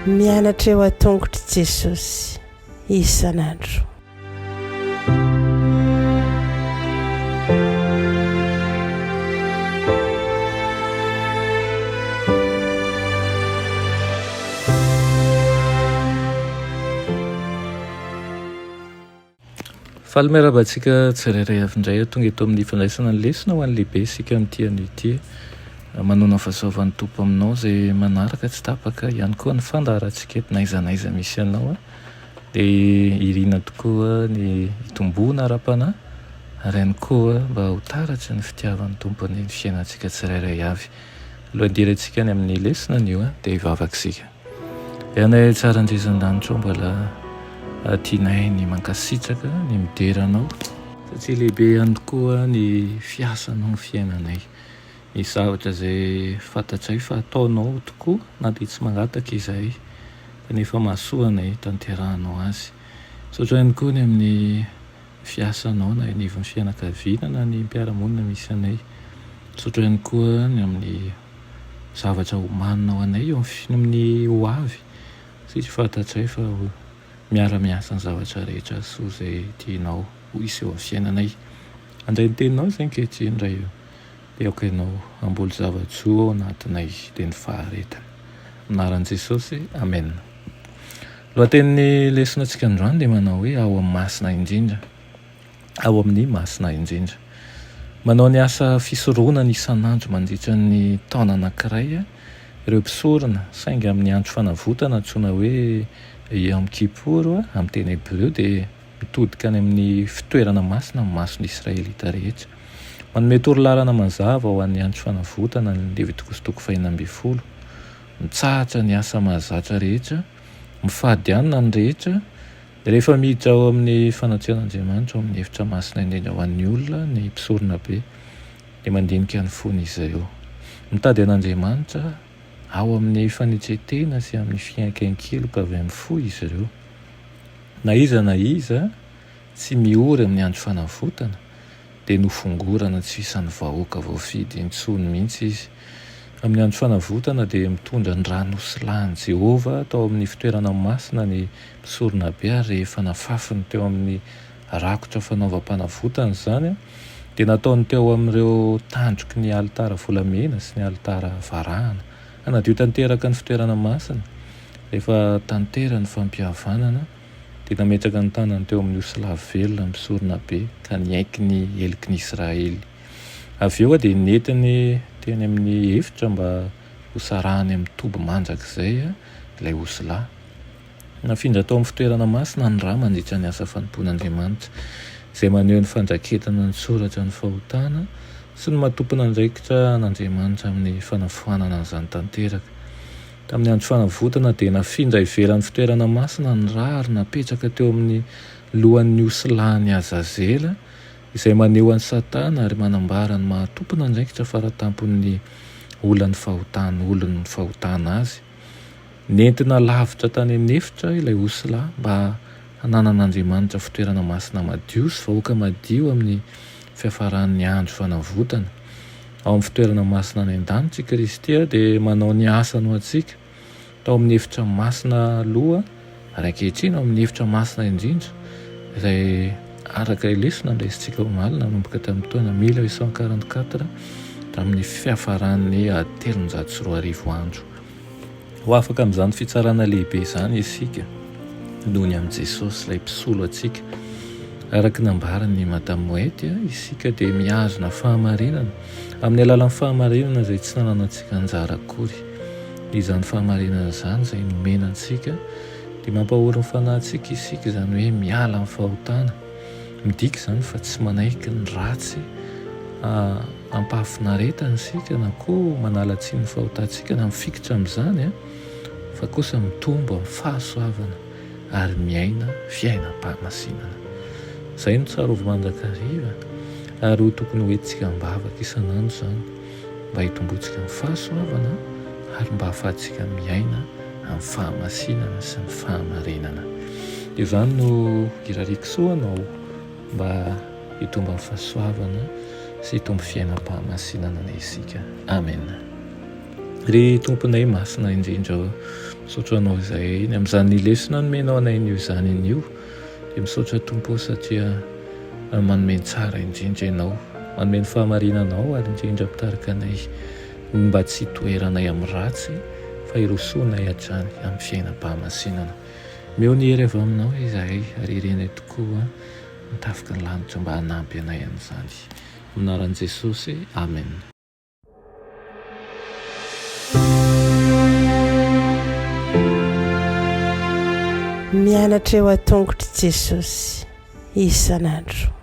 Mianatra eo an-tongotr'i Jesosy isan'andro. Faly miarahaba antsika tsirairay avy indray tonga eto amin'ny fandraisana ny lesona ho an'ny lehibe isika amin'ity anio ity. Manona ny fahasoavan'ny Tompo aminao izay manaraka tsy tapaka ihany koa ny fandaharantsika eto na aiza na aiza misy anao. Dia irina tokoa ny hitomboana ara-panahy ary ihany koa mba ho taratry ny fitiavan'ny Tompo ny fiainantsika tsirairay avy. Alohan'ny hidirantsika any amin'ny lesona anio dia hivavaka isika. Ianay tsara indrindra an-danitra ao mbola tianay ny mankasitraka ny midera anao satria lehibe ihany koa ny fiasanao ny fiainanay. Ny zavatra izay fantatray fa ataonao tokoa na dia tsy mangataka izahay kanefa mahasoa anay tanterahanao azy. Misaotra ihany koa ny amin'ny fiasanao na eo anivon'ny fianakaviana na ny mpiara-monina misy anay. Misaotra ihany koa ny amin'ny zavatra omanina ho anay eo amin'ny ho avy satria fantatray fa miara-miasa ny zavatra rehetra soa izay tianao ho hisy eo amin'ny fiainanay. Handray ny teninao izay ankehitriny Ray o, dia aoka ianao hamboly zava-tsoa ao anatinay dia ny faharetana. Amin'ny anaran'i Jesosy, Amena. Lohatenin'ny lesona antsika androany dia manao hoe ao amin'ny masina indrindra. ao amin'ny Masina Indrindra. Manao ny asa fisoronana isan'andro mandritra ny taona anankiray ireo mpisorona, saingy amin'ny Andro Fanavotana antsoina hoe Yom Kippur amin'ny teny hebreo dia mitodika any amin'ny fitoerana masina ny mason'ny Israelita rehetra. Manome torolalana mazava ho an'ny Andro Fanavotana ny Levitikosy toko fahenina ambin'ny folo. Mitsahatra ny asa mahazatra rehetra, mifady hanina ny rehetra, Rehefa miditra ao amin'ny fanatrehan'Andriamanitra ao amin'ny efitra masina indrindra ho an'ny olona ny mpisoronabe, dia mandinika ny fony izy ireo. Mitady an'Andriamanitra ao amin'ny fanetren-tena sy amin'ny fiaiken-keloka avy amin'ny fo izy ireo. Na iza na iza tsy miory amin'ny andro fanavotana, dia nofongorana tsy isan'ny vahoaka voafidy intsony mihitsy izy. Amin'ny Andro Fanavotana dia mitondra ny ra nosilahin'i Jehovah tao amin'ny fitoerana masina ny mpisoronabe ary rehefa nafafiny teo amin'ny rakotra fanaovam-panavotana izany dia nataony teo amin'ireo tandroky ny alitara volamena sy ny alitara varahana. Hanadio tanteraka ny fitoerana masina rehefa tanterany ny fampihavanana. Dia nametraka ny tanany teo amin'ny osilahy velona ny mpisoronabe ka niaiky ny heloky ny Israely. Avy eo dia nentiny teny amin'ny efitra mba hosarahany amin'ny toby mandrakizay ilay osilahy. Nafindra tao amin'ny fitoerana masina ny ra mandritra ny asa fanompoan'Andriamanitra, izay maneho ny fandraketana an-tsoratra ny fahotana sy ny maha tompon'andraikitra an'Andriamanitra amin'ny fanafoanana an'izany tanteraka. Tamin'ny Andro Fanavotana dia nafindra ivelan'ny fitoerana masina ny ra ary napetraka teo amin'ny lohan'ny osilahin'i Azazela, izay maneho an'i Satana ary manambara ny maha tompon'andraikitra faratampon'ny olan'ny fahotana olon'ny fahotana azy. Nentina lavitra tany an'efitra ilay osilahy mba hananan'Andriamanitra fitoerana masina madio sy vahoaka madio amin'ny fiafaran'ny Andro Fanavotana. Ao amin'ny fitoerana masina any an-danitra i Kristy dia manao ny asany ho antsika. Tao amin'ny efitra masina aloha ary ankehitriny ao amin'ny efitra masina indrindra, izay araka ilay lesona ndraisintsika omaly nanomboka tamin'ny taona 1844 tamin'ny fiafaran'ny 2300 andro. Ho afaka amin'izany fitsarana lehibe izany isika noho ny amin'i Jesosy, ilay Mpisolo antsika. Araka ny nambaran'i Madame White, isika dia mihazona fahamarinana amin'ny alalan'ny fahamarinana izay tsy nananantsika anjara akory. Izany fahamarinana izany izay nomena antsika dia mampahory ny fanahintsika isika, izany hoe miala amin'ny fahotana. Midika izany fa tsy manaiky ny ratsy ampahafinaretana isika na koa manala tsiny ny fahotantsika na mifikitra amin'izany fa kosa mitombo amin'ny fahasoavana ary miaina fiainam-pahamasinana. Izay no tsarovy mandrakariva ary ho tokony ho entintsika am-bavaka isan'andro izany mba hitomboantsika amin'ny fahasoavana ary mba hahafahantsika miaina amin'ny fahamasinana sy ny fahamarinana. Izany no irariako soa anao mba hitombo amin'ny fahasoavana. sy hitombo fiainam-pahamasinana anie isika. Amena. Ry Tomponay masina indrindra ô, misaotra Anao izahay ny amin'izany lesona nomenao anay anio izany anio, dia misaotra Tompo ô satria manome ny tsara indrindra Ianao, manome ny fahamarinanao ary indrindra mitarika anay mba tsy hitoeranay amin'ny ratsy fa hirosoanay hatrany amin'ny fiainam-pahamasinana. Omeo ny hery avy aminao izahay ary irinay tokoa ny tafiky ny lanitra mba hanampy anay amin'izany. Amin'ny anaran'i Jesosy, Amen. Mianatra eo an-tongotr'i Jesosy isan'andro.